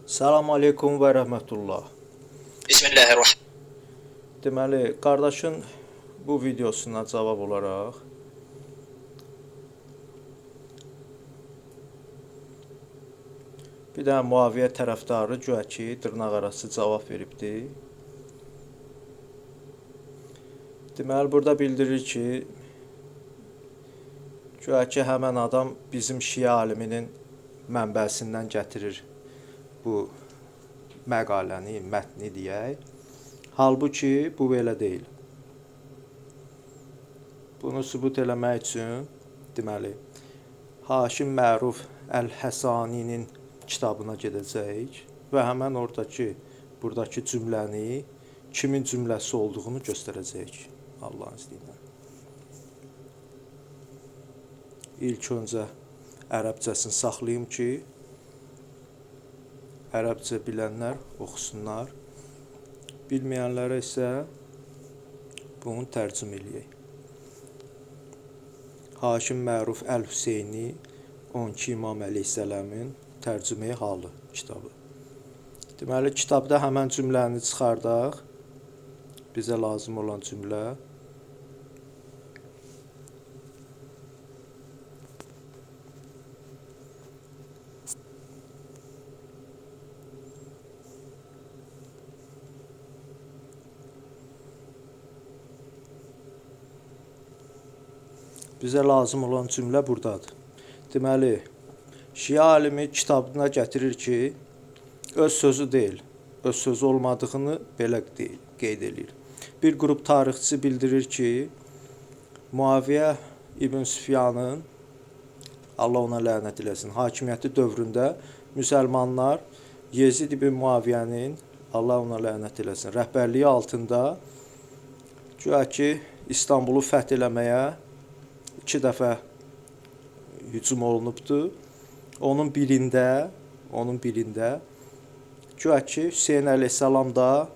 Salam aleykum və rəhmətullah. Bismillahirrahmanirrahim. Deməli, qardaşın bu videosuna cavab olaraq bir dənə Muaviyə tərəfdarı güya ki, dırnaq arası cavab veribdi. Deməli, burada bildirir ki, güya ki, həmən adam bizim şiə aliminin mənbəsindən gətirir bu məqaləni, mətni deyək. Halbuki bu belə deyil. Bunu sübut eləmək üçün, deməli, Haşim Məruf Əl-Həsaninin kitabına gedəcəyik və həmən oradakı, buradakı cümləni kimin cümləsi olduğunu göstərəcəyik Allahın izni ilə. İlk öncə ərəbcəsini saxlayım ki, ərəbcə bilənlər oxusunlar, bilməyənlərə isə bunu tərcümə eləyək. Haşim Məruf Əl-Hüseyni 12 İmam Əleyhissalamın Tərcümeyi Halı kitabı. Deməli, kitabda həmən cümləni çıxardaq. Bizə lazım olan cümlə. Bizə lazım olan cümlə buradadır. Deməli, şiə alimi kitabına gətirir ki, öz sözü deyil, öz sözü olmadığını belə qeyd eləyir. Bir qrup tarixçi bildirir ki, Muaviyə İbn Süfyanın, Allah ona lənət eləsin, hakimiyyəti dövründə müsəlmanlar Yezid İbn Muaviyənin, Allah ona lənət eləsin, rəhbərliyi altında güya ki, İstanbulu fəth eləməyə 2 dəfə hücum olunubdur. Onun birində güya ki, Hüseyn əleyhissalam da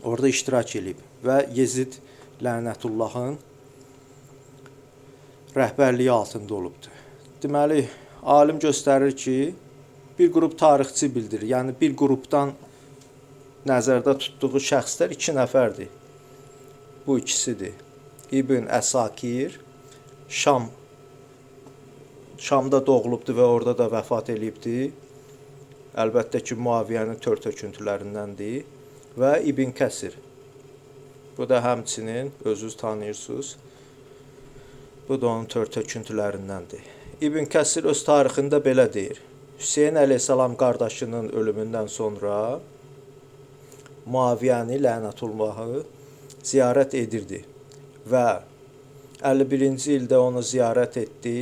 orada iştirak eləyib və Yezid lənətullahın rəhbərliyi altında olubdur. Deməli, alim göstərir ki, bir qrup tarixçi bildirir. Yəni, bir qrupdan nəzərdə tutduğu şəxslər 2 nəfərdir. Bu ikisidir. İbn Əsakir Şamda doğulubdur və orada da vəfat eləyibdir. Əlbəttə ki, Muaviyənin tör töküntülərindəndir. Və İbn Kəsir. Bu da həmçinin, özünüz tanıyırsınız, bu da onun tör töküntülərindəndir. İbn Kəsir öz tarixində belə deyir. Hüseyn əleyhissalam qardaşının ölümündən sonra Muaviyəni lənətullahı ziyarət edirdi və 51-ci ildə onu ziyarət etdi.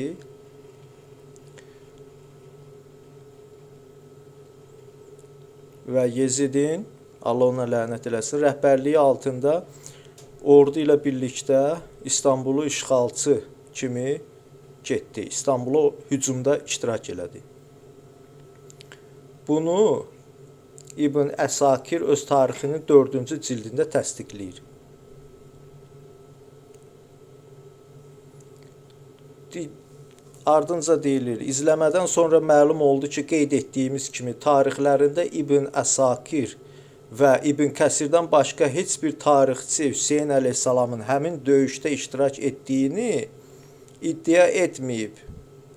Və Yezidin, Allah ona lənət eləsin, rəhbərliyi altında ordu ilə birlikdə İstanbulu işğalçı kimi getdi. İstanbula hücumda iştirak elədi. Bunu İbn Əsakir öz tarixinin 4-cü cildində təsdiqləyir. Ardınca deyilir, izləmədən sonra məlum oldu ki, qeyd etdiyimiz kimi tarixlərində İbn Əsakir və İbn Kəsirdən başqa heç bir tarixçi Hüseyn əleyhissalamın həmin döyüşdə iştirak etdiyini iddia etməyib.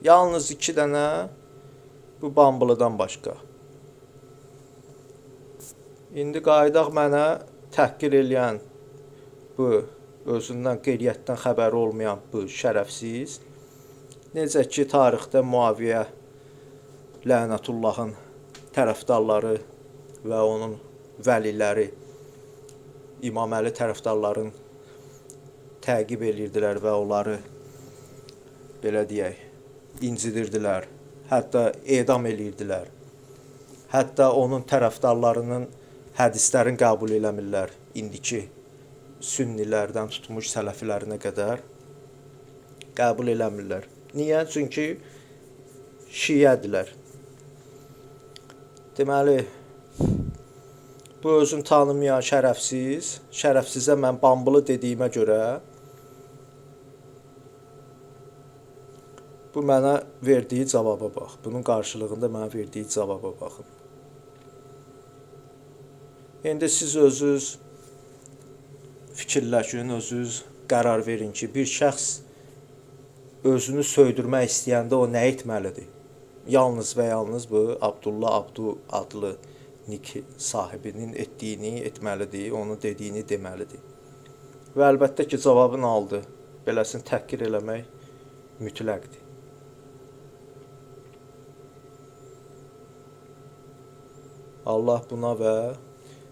Yalnız 2 dənə bu Bambılıdan başqa. İndi qayıdaq mənə təhqir eləyən bu, özündən qeyriyyətdən xəbəri olmayan bu şərəfsiz. Necə ki, tarixdə Muaviyə lənətullahın tərəfdarları və onun vəliləri İmam Əli tərəfdarların təqib edirdilər və onları, belə deyək, incidirdilər, hətta edam edirdilər. Hətta onun tərəfdarlarının hədislərini qəbul eləmirlər, indiki sünnilərdən tutmuş sələfilərinə qədər qəbul eləmirlər. Niyə? Çünki şiədirlər. Deməli, bu özünü tanımayan şərəfsiz, şərəfsizə mən Bambılı dediyimə görə bu mənə verdiyi cavaba bax. Bunun qarşılığında mənə verdiyi cavaba baxın. İndi siz özünüz fikirləşin, özünüz qərar verin ki, bir şəxs özünü söydürmək istəyəndə o nə etməlidir? Yalnız və yalnız bu Abdullah Abdu adlı nik sahibinin etdiyini etməlidir, onun dediyini deməlidir. Və əlbəttə ki, cavabını aldı. Beləsini təhqir eləmək mütləqdir. Allah buna və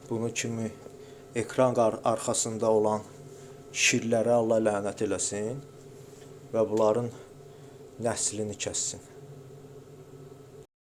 bunu kimi ekran arxasında olan şirlərə Allah lənət eləsin və bunların nəslini kəssin.